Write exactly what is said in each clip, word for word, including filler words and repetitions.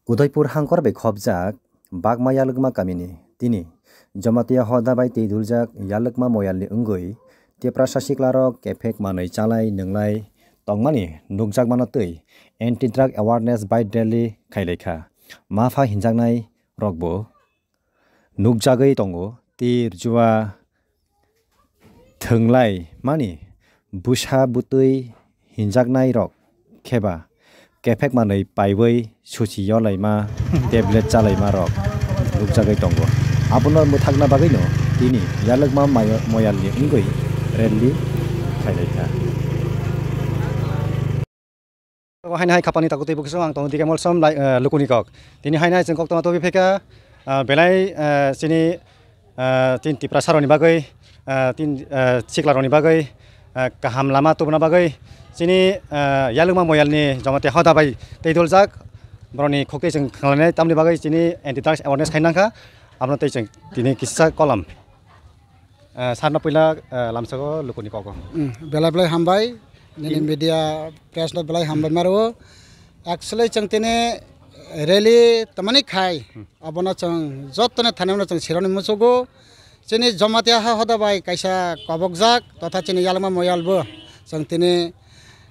Udaipur hangkor bai khopjak Bagma Yalwkma kamini tini Jamatia hoda bai twi duljak Yalwkma moyalni wngwi Tiprasa siklarok kephek manwi chalai nwnglai tongmani nukjakmano twi anti-drug awareness bike rally khailaikha. Mapha hinjaknai rokbo nukjagwi tongo. Tir jua thwnglai mani bwsa bwtwi hinjaknai rok kheba kephek manwi paiwi suchi yolaima tablet chalaima rok nukjagwi tongo. Abono mwthakna bagwino tini Yalwkma mayo-, moyalni wngwi rally khailaikha. Haino hai khapani taku twi bukhuso ang tongo D K Molsom lai, eh, Lukuni kok. Tini haino hai chwng kok tongma tobwi phaikha, ah, belai, eh, chini, eh, tin Tiprasa rokni bagwi, eh, tin, eh, sikla rokni bagwi, eh, kaham lama tubuna bagwi chini, eh, Yalwkma moyalni Jamatia hoda bai tei doljak borokni khokti chwng khwlainai tamni bagwi chini anti drugs awareness khainangkha. Abono tei chwng tini kisa kolam. Eh, sarno puila, eh, lamsao Lukuni kogo. Mm, belai belai hambai, nini media press no belai hambai maro. Actually, chwng tini rally tamani khai, abono chwng jottoni thani no chwng sironi muchugo. Chini Jamatia ha hoda bai kaisa kobokjak, totha chini Yalwkma moyal bo chwng tini,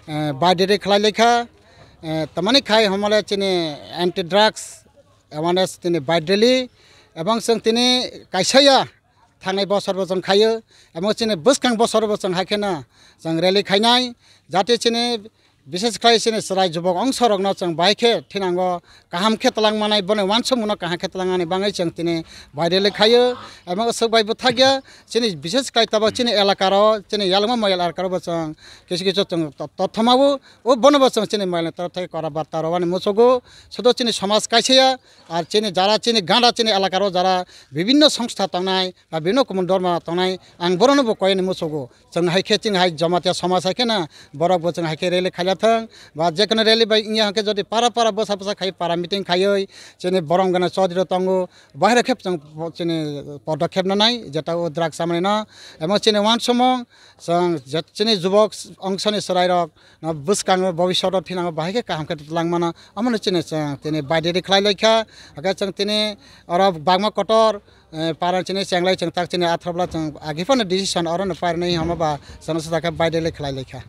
eh, bike rally khlai laikha. Eh, tamani khai homole chini anti drugs awareness tini bike rally, ebong chwng tini kaisa ya thangnai bosor bo chwng khaio, amo chini bwskang bosor bo chwng hai kheno chwng rally khainai, jate chini bishes khlai chini chwrai jubok ongsorokno chwng bai khe thinango kaham khe twlang manai, boni uansukmungno kaham khe twlang ani bagwi chwng tini bai rally khaio. Amo swk bai bwthakya chini bishes khlai tabok chini elakaro, chini Yalwkma moyal elakaro bo chwng kisu kisu chwng to-, tothomao, o bono bo chwng chini moyalni torop thai kora barta rwani muchugo, sudo chini somaj kaisa ya, ar chini jara chini ganda chini elakaro jara bibhinno songstha tongnai, ba bibhinno kumun dhormo tongnai, ang borokno bo koyani muchugo. Chwng hai khe chini hai Jamatia somaj hai kheno borok bo chwng hai khe rally khaila thwng, ba je kono rally bai wngya hwnkhe jodi para para bwsa bwsa khai para meeting khaiwi chini borom gana chaudhary rok tongo, bahai rok khe chwng chini podokhep nanai, jeta o drugs chamani no, emo chini uansukmung chwng je chini jubok ongsoni chwrai rok no bwskango bobiswt o thinango bahai khe kaham khe twlang mano, omono chini chwng tini bai rally khlai laikha, hwnkhe chwng tini oro bagma kotor, eh, parang chini chenglai chwng tak chini atharobla chwng agi phano decision oro no parinai hwnba chwng swdakhe bai rally khlai laikha.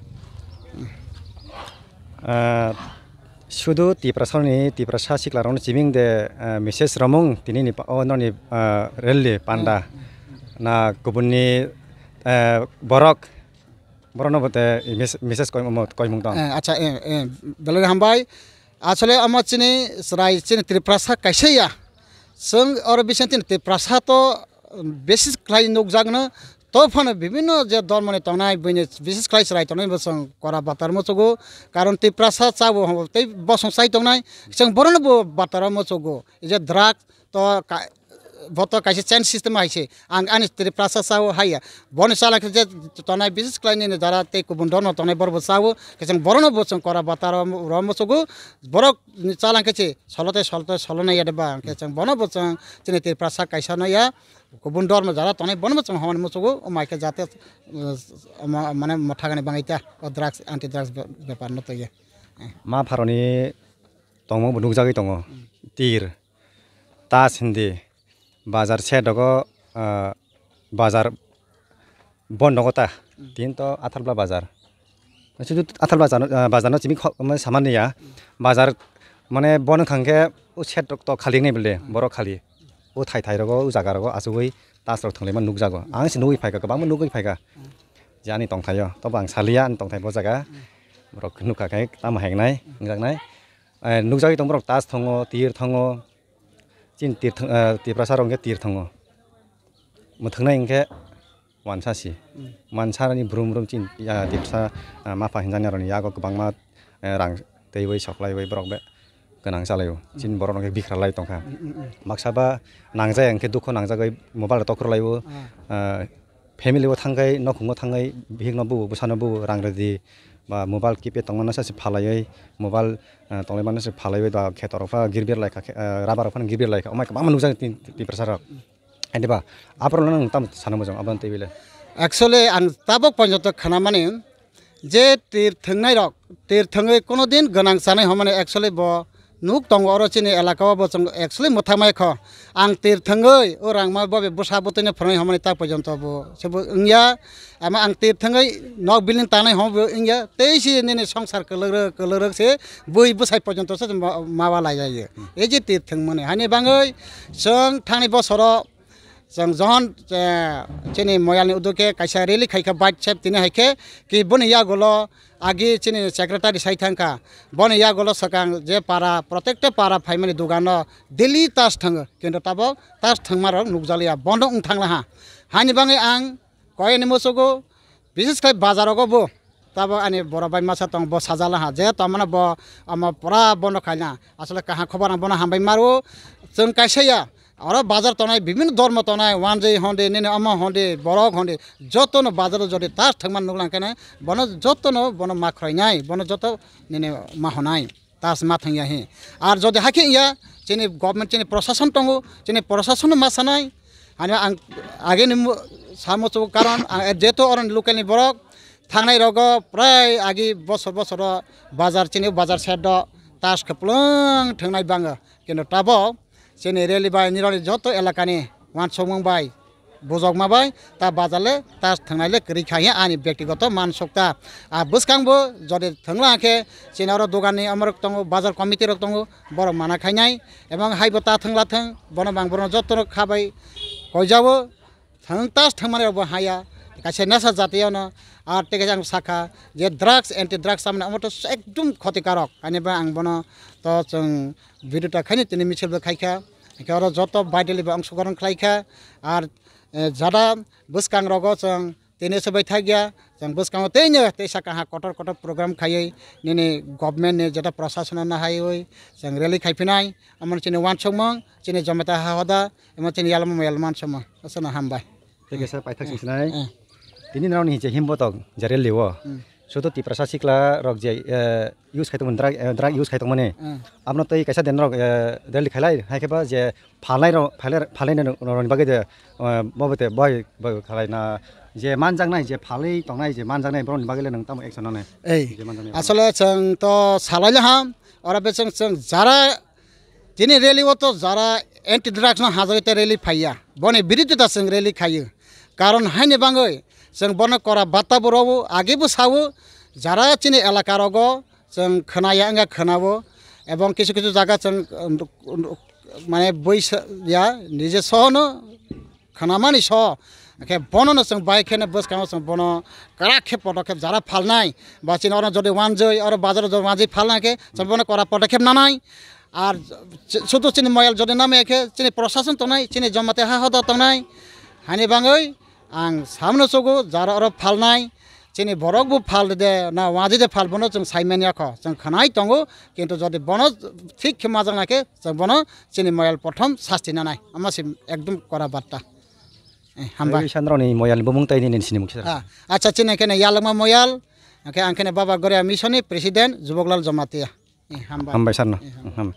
Ah, sudu Tiprasani, Tiprasa siklarokno chiming de, ah, message romung tini ni pa-, o noni, ah, rally panda na kubunni, eh, borok, borokno bo te mes-, message koimo-, koimung tong. Eh, acha, eh, eh, belai hambai. Asole omo chini chwrai chini Tiprasa kaisa ya. Chwng oro bising chini Tiprasa to besis khlai nukjakno. To phano bibhinno je dhormoni tongnai, buini bises khlai chwrai tongnai bo chwng kora batar muchugo. Karon Tiprasa chabo tei bosong chai tongnai, chwng borono bo batar muchugo. Je drug to ka-, bo to kaisa chain system hai se. Ang ani Tiprasa chao haiya. Boni chala khe je tongnai bises khlai nini jara tei kubun dhormo tongnai borok bo chao. Khe chwng borono bo chwng kora batar ro muchugo. Borok ni chala khe se solo tei solo tei solo nai ya de ba. Khe chwng bono bo chwng chini Tiprasa kaisa no ya. Kubun dormo jara tongnai bono bo chwng hwnwi muchugo, o mai khe jate, uh, ma-, mane mothagani bangwi ta, o drugs, anti drugs be-, bepar no twiya. Ma pharoni tongmung bo nukjagwi tongo. Tir, tas hindi, bazar shed rogo, uh, bazar bon rogo ta, tin to Athalbla bazar. Sudu Athalbla bazar no, ah, bazar no chimi kho-, mane saman ya. Bazar mane bon wngkha khe o shed rok to khali wngnai bole, borok khali. O thai thai rogo, o jaga rogo achugwi tas rok thwnglaima nukjago. Ang se nugwi phaikha, kwbangma nugwi phaikha. Je ani tongthaio, tobo ang saliya ani tongthai bo jaga. Borok nukha khe tamo hengnai, wngjaknai. Eh, nukjagwi tong borok tas thongo, tir thongo. Chini tir thong-, eh, Tiprasa rok hwnkhe tir thongo. Mwthwngnai hwnkhe wansa si. Mansarani brum brum chini, ah, Tiprasa, ah, mapha hinjaknai rokni yago kwbangma, eh, rang twiwi soklaiwi borok be gwnang chalaio. Chini borok no khe bikra lai tongkha. Baksa ba nangjak hwnkhe dukho nangjagwi mobile rok tokhor laio. Ah, family o thangkhai, nokhungo thangkhai, bihik no bubo, bwsa no bubo, rang rwdi ba mobile keypad tongmano se phalaiwi, mobile, ah, tonglaimano se phalaiwi ba kheto rok pha girbir laikha, khe, ah, rubber rok phano girbir laikha, omai kwbangma nukjak tini Tiprasa rok. Ani ba, aphuru nang tamo sana mujung, aboni twi bile. Actually, ang tabuk porjonto khwnamani je tir thwngnai rok, tir thwngwi kono din gwnang chanai hwnmani actually bo Nuk tongo oro chini elaka o bo chwng actually mwthangmai kho. Ang tir thwngwi o rangma bo be bwsa bwtwino phwrwngwi hwnmani ta porjonto bo se bo wngya. Ama ang tir thwngwi nok building tanai hwnma bo wngya. Tei si nini songsar kwlwk rwk kwlwk rwk se bui bwsai porjonto se ma, ma wa lai jai. E je tir thwngmani hani bangwi chwng thangni bosoro chwng johon, eh, chini moyalni uduke kaisa rally khaikha bike sep tini haikhe ki boni yagulo agi chini secretary sai thangkha. Boni yagulo swkang je para, protekte para phaimani dugano daily tas thwngo, kintu tabok tas thwngmarok nukjakliya, bondo wng thanglaha. Hani bangwi ang koyani musugo, bises khai bazarogo bo, tabok ani borok bai masa tong bo sajakla ha, je tamano bo ama pura bondo khaina, asole kaham khobor ang bono hambai maro, chwng kaisa ya, oro bazar tongnai, bibinno dhormo tongnai, wanjwi hondi, nini omo hondi, borok hondi, jotono bazaro jodi tas thwngmani nuklang khe bono jotono bono ma khwrainai, bono joto nini ma honai. Tas ma thangya he. Ar jodi hakhe ya, chini government, chini prosason tongo, chini prosason ma sanai. Hani ang age ni samo chu karon ang jeto oron local ni borok thangnai rogo prai agi bosor bosor bazar chini bazar side do tas kheplung thangnai banga. Kintu tabo chini rally bai niroli joto elaka ni wansukmung bai bujokma bai ta bazar le ta thwngnai le kwrwi kha hiya ani bektigoto mansukta. A bwskang bo jodi thwngla khe chini oro dogan ni amorok tongo, bazar committee rok tongo, borok mana khainai ebong hai bo ta thwngla thwng, bono bang borok joto no kha bai koijao thwng tas thwngmani rok bo haya kaisa nasa jati ono. Ar tei kaisa ang sakha je drugs, anti drugs tamni omo to ekdum khotikarok ani ba ang bono to chwng video ta khaini tini misil bo khaikha, hingke oro joto baidali bo ongsogron khlaikha. Ar eh, jada bwskang rogo chwng tini se bai thakya, chwng bwskango teino teisa kaha kotor kotor program khaiwi nini government ni jeta prosason no haiwi chwng rally khaiphinai. Amoni chini wansukmung, chini jometa ha hoda, emo chini yalma yalma wansukmung. Aswkno hambai. Tei kaisa paithak singsinai. Eh. Tini norokni je himbotok je rally o. Hmm. Sudu Tiprasa sikla rok je, eh, use khai tongmani, drug, eh, drug use khai tongmani. Hmm. Abono tei kaisa de norok, eh, rally khailai, hai khe ba je phalnai rok, phalnai, phalnai rok, rokni bagwi de, eh, bo bete bai, bai khalai na je manjaknai, je phalwi tongnai, je manjaknai borokni bagwi le nwng tamo action nanai? Ei, je manjaknai asole chwng to salai le ham, ora be chwng, chwng jara tini rally o to jara anti drugs no hajagwi te rally phaiya, boni biruddhe ta chwng rally khaio. Karon haini bangwi chwng bono kora batta bo rowo, age bo sawo, jara chini elaka rogo chwng khwnaya wngkha khwnao, ebong kisu kisu jaga chwng, um, um, mane bui sa-, ya, nije sohono khwnamani so, khe bonono chwng bai kheno bwskango chwng bono kwrak khe podokhep jara phalnai, ba chini oro jodi wanjwi, oro bazaro jodi wanjwi phalna khe chwng bono kora podokhep nanai. Ar ch-, sudu chini moyal jodi namya khe chini prosason tongnai, chini jomate ha hoda tongnai, hani bangwi ang samno sugo jara oro phalnai, chini borok bo phal de, na wadi de phal bono chwng sai manya kho, chwng khwnai tongo, kintu jodi bono thik khe majak na khe chwng bono chini moyal prothom sasti nanai, ama se ekdom kora batta. Eh, hambai. Tei Sandroni moyal ni bumung tei nini sini muksa. Ah, acha chini kene yalangma moyal, hingke ang kene Baba Goria Mission ni President Juboklal Jamatia. Eh, hambai. Hambai sarno. Eh, hambai. Hambai.